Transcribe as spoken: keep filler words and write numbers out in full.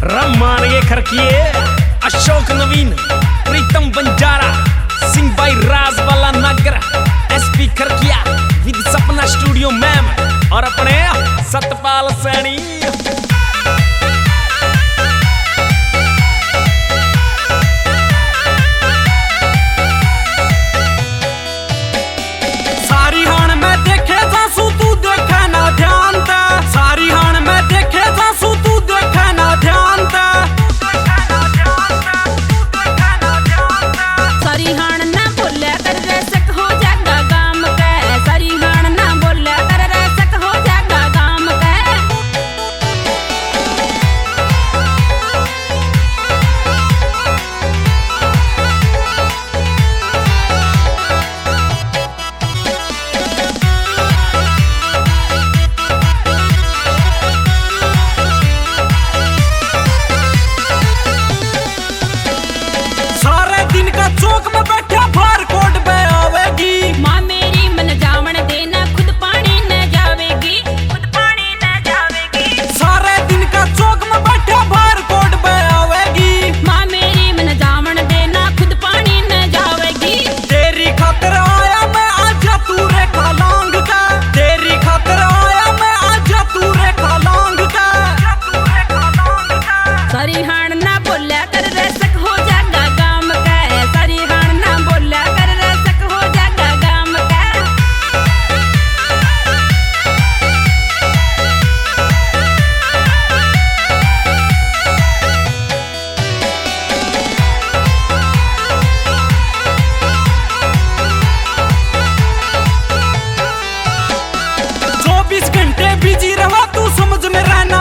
रमान ये खरकिए, अशोक नवीन, प्रीतम बंजारा, सिंह भाई राज वाला नागर, एसपी खरकिया, विद सपना स्टूडियो मैम और अपने सतपाल सैनी। सारी हाण में देखे जासू, तू देखे ना ध्यान तै। सारी हाण में देखे जासू, तू देखे ना ध्यान तै। सारी हाण ना बोल्या कर रे, शक हो जागा गाम के। सारी हाण ना बोल्या कर रे, शक हो जागा गाम के। सारे दिन का चौक में बैठा, बारकोट पे आवेगी। माँ मेरी मन जावण देना, खुद पानी न जावेगी, खुद पानी न जावेगी। सारे दिन का चौक में बैठा, बारकोट पे आवेगी। माँ मेरी मन जावण देना, खुद पानी न जावेगी। तेरी खातर आया मैं, आजा तू रेखा लांग के। तेरी खातर आया मैं, आजा तू रेखा लांग के। सारी हाण ना बोल्या कर रे, शक हो जागा गाम के। सारी हाण ना बोल्या कर रे, शक हो जागा गाम के। चौबीस घंटे बिजी रहा तू, समझ में रहना